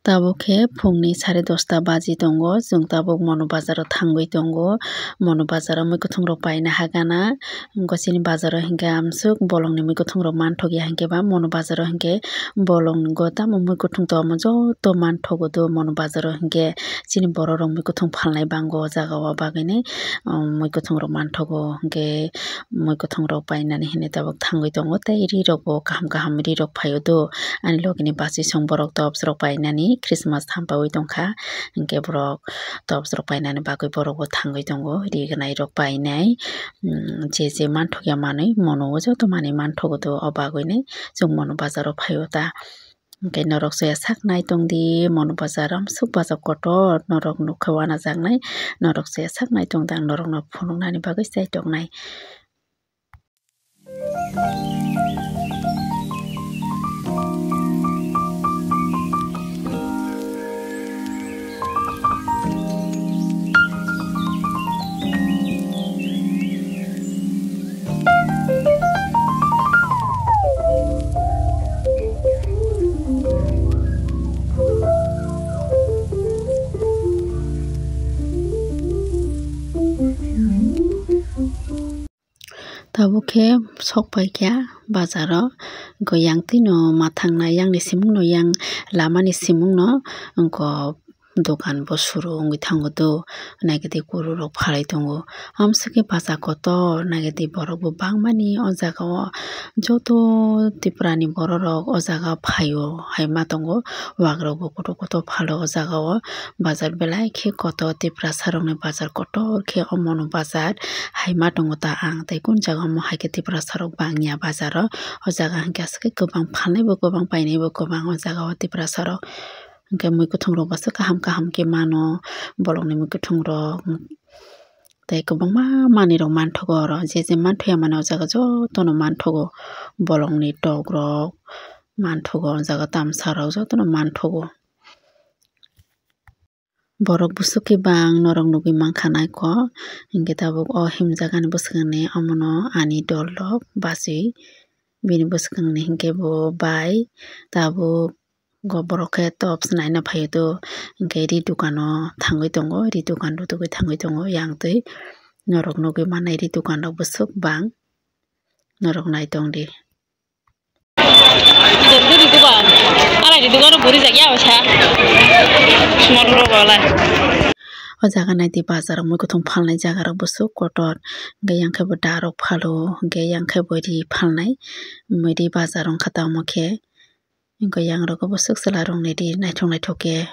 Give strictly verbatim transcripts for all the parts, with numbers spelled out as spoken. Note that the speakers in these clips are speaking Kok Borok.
Tabuk khe phungni sare dosta baji tongo, chwng tabuk Monu bazaro thangwi tongo. Monu bazaro mwkhwthwng rok paina hagana, wngkha chini bazaro hinkhe amswk bolongni mwkhwthwng rok manthokya hinkhe ba Monu bazaro hinkhe bolongni go tamo mwkhwthwng tongma joto manthogo do Monu bazaro hinkhe chini borok rok mwkhwthwng phalnai bango o jaga o bagwini, um, mwkhwthwng rok manthogo hinkhe. Mwkhwthwng rok painani hinwi tabuk thangwi tongo tei ri rok bo kaham kaham ri rok phaio do ani logini bachwi song borok tops rok painani Christmas thampaui tongkha hinkhe borok tops rok painani bagwi borok bo thangwi tongo ri gwnai rok painai. Umm, je je manthokya manwi Monu o joto manwi manthogo do o bagwini chwng Monu bazaro phaio ta. Hinkhe norok se sak nai tongdi, Monu bazar amswk bazar kotor norok nukha uanajaknai, norok se sak nai tongdi, ang norokno phunuknani bagwi chai tongnai. Tabuk khe sok paikha bazaro, wngkha yang twino ma thangnai, yang ni simung no, yang lama ni simung no wngkha. Dokan bo suru wngwi thango do, naikhe tei guru rok phalwi tongo. Amswk khe bacha kotor, naikhe tei borok bo bangmani o jaga o, joto Tripura ni borok rok o jaga o phaio hai ma tongo. Wak rok bo kotor kotor phalo o jaga o, bazar belai khe kotor, Tiprasa rok ni bazar kotor khe omo no bazar hai ma tongo ta ang, tei kun jaga omo hai khe Tiprasa rok bangya bazar o, o jaga hinkhe aswk khe kwbang phalnai bo kwbang, painai bo kwbang o jaga o Tiprasa rok. Hinkhe mwkhwthwng rok bo aswk kaham kaham khe mano, bolongni mwkhwthwng rok tei kwbangma manwi rok manthogo oro, je je manthoya mani o jaga jotono manthogo, bolongni tok rok manthogo, o jaga tamsa rok jotono manthogo. Borok bwswk khe bang norok nugwi mankha naikok, hinkhe tabuk o himjagani bwskango omono ani dol rok bachwi, bini bwskango hinkhe bo bai tabuk. Go borok khe tops naina phaio do, hinkhe ri dukano thangwi tongo, ri dukan rutugwi thangwi tongo, yang twi norok nugwi mannai ri dukan rok bwswk bang, norok nai tongdi. O jaga naidi bazar mwkhwthwng phalnai jaga rok bwswk kotor, hinkhe yang khe bo da rok phalo, hinkhe yang khe bo ri phalnai, ri bazar wngkha tamo khe. Hinkhe yang rogo bwswk chwla rokni ri naithok naithok khe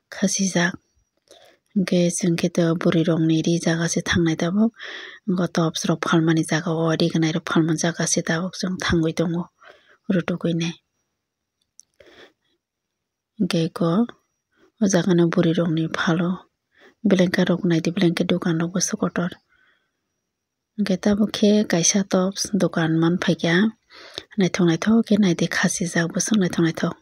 khachijak. Hinkhe chwng khe to bwrwi rokni ri jaga se thangnai tabuk. Hinkhe tops rok phalmani jaga o, ri gwnai rok phalmani jaga se tabuk chwng thangwi tongo rutugwi nai. Hinkhe eko o jaga no bwrwi rokni phalo blanket rok naidi, blanket dukan rok bwswk kotor. Hinkhe tabuk khe kaisa tops dokan man phaikha, naithok naithok khe naidi khachijak bwswk naithok naithok.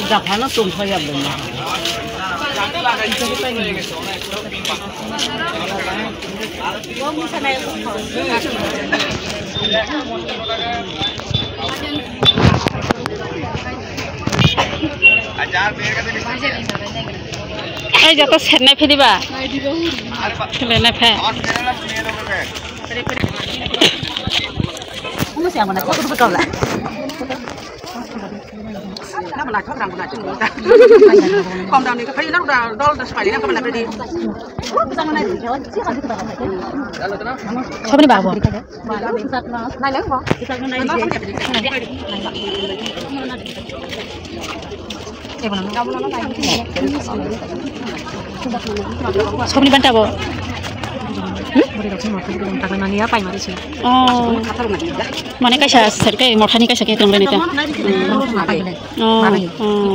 Japhano tongthok ya bwma. Ei, joto sernai phediba. Sernai phe. Kom dam ni khe phai na da dol da spai na khe na phai di. Saboni babo. Nai lang bo. Saboni banta bo. Hmm? Oh. Mane kaisa serkai mothani kaisa khe tonglaini ta. Oh, oh.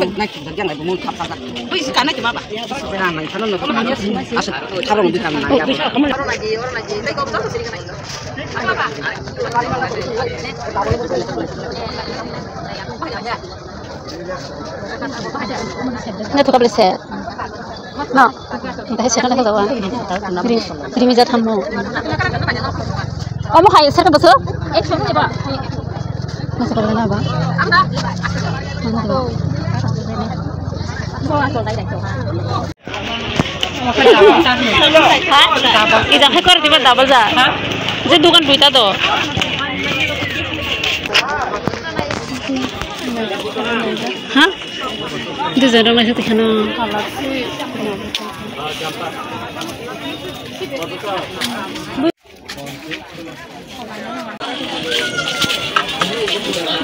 Nai thuka bele se. No. Ntai se kana jawa. Kri, kri mija thammo. Omo hai se ka boso? Ek song ba. Masa ka na ba. Ida hai kor diba double ja. Je dukan duita do. Ha? Duijon rok naisik tongkha no.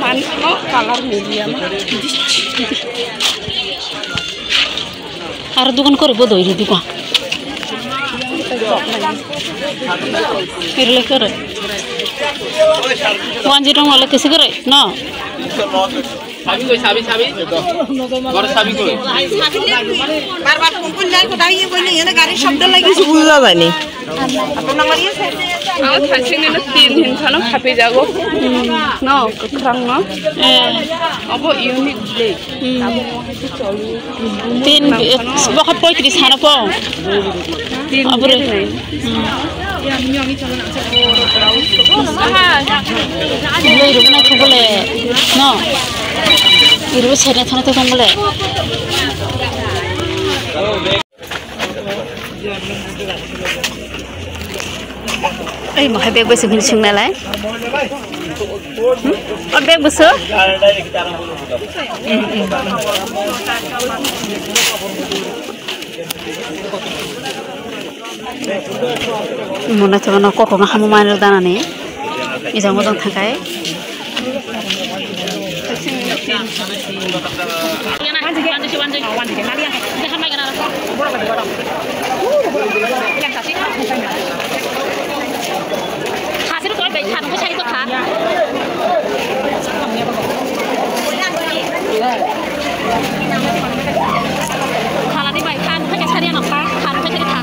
Manwi no colour media ma. Aro dukan kore bo doi ri dukan. Irle kore. Wanji rong wala kisi kore no. Sabi koi, sabi, sabi. Boro sabi koi. বারবার কোন কোন যায়, কোথায় গিয়ে বললে, এখানে গাড়ির শব্দ লাগে, কিছু বুঝা যায়নি। Ang thaising nino tin hin phano khapi jago. No, kwkhwrang no. Abo unique blade. Tin, bokha poitris hano po. Tin. Abro. Blade rok nai thubole. No. Iru sene thana to thangole. Ei, bahai bag bai sung hin sung nalai. Hmm? Oh, bag bai sung? Hmm, hmm. Mona chaba no koko ma hamu manir danani. Ijang ujang thakai. Thalani bai kha, nokha khe sari ano kha, kha nokha khe kha.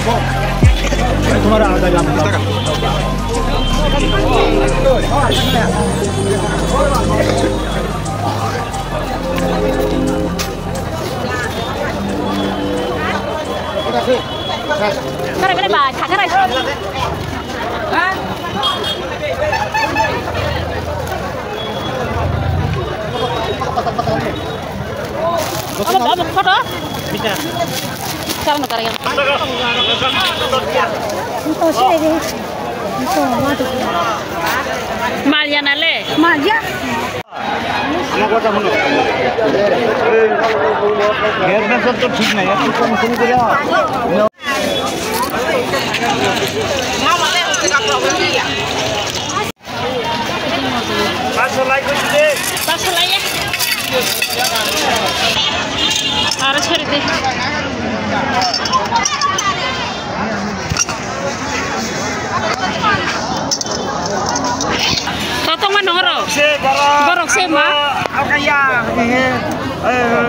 Abo, abo, photo. Bisa. Salam nukar ya. Malya nale. Malya. Gas তো ঠিক নাই, একটু কম শুরু করে। Paso lai ko de. Paso lai ya. Aro chhori de. Totongma noro. Se borok. Borok se ma. Akaya. Eh.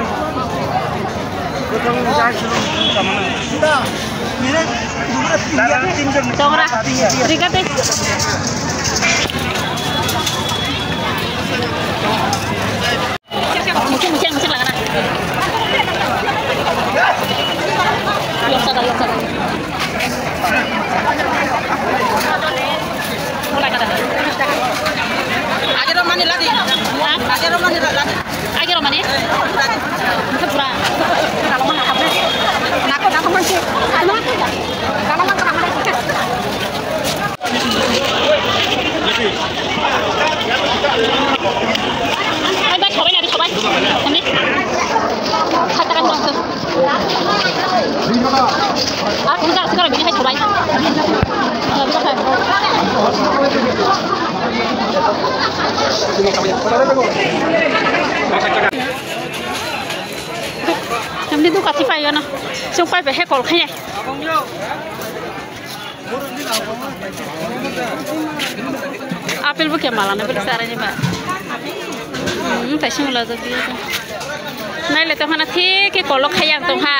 Tongra, rigate. Musik, musik, musik lagana. Yok sada, yok sada. Mulai kada. Age romani ladi. Ha? Age romani ladi. Age romani? Ladi. Itu pura. Kalau mana kamu? Nako, nako mansi. Kalau mana? Kalau mana kamu? Hai, bai, sobai na, sobai. Kami. Katakan dong. Ah, enggak, sekarang ini hai sobai. Enggak bisa, hai. Kami tu kasih pai ya na. Sung pai pe he kol khaya. Apple bo khe malana bwlwi charaini ba. Hmm, kaisa mala jagdi. Naile tongkhana thik khe kolok khai ang tongkha.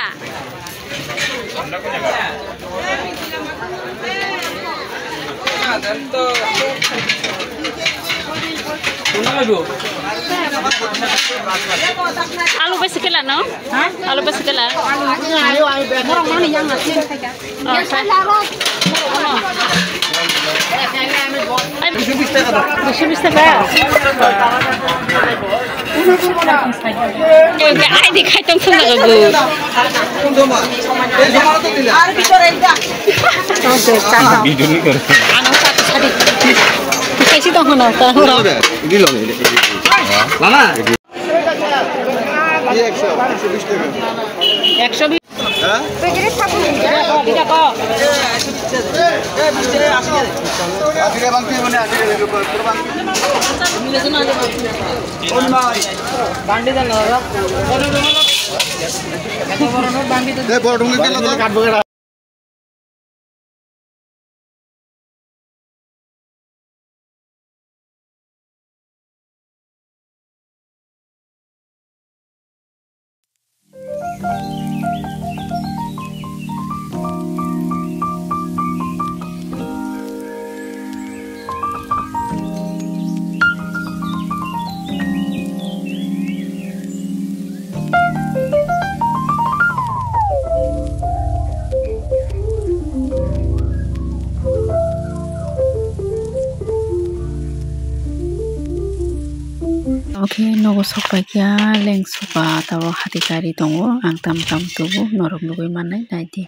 Alu besi kela no? Ha? Alu besi kela? Alu, alu, alu, alu. Borok mani yang nasi. Duiso bish taka. Ei je, ai di khai tong sung jago bo. Video ni kar. Ano sa sa di. Kaisi tong hono, tong hono. Lama. একশো বিশ। একশো বিশ। হ্যাঁ? বান্ডি দেন দাদা। এ, বড় ঢুঙ্গি গেল তো। Oke, nogo sok paikha, leng suka, tabo hati kari tongo, ang tam tam tubu, norok nugui mannai, naidi.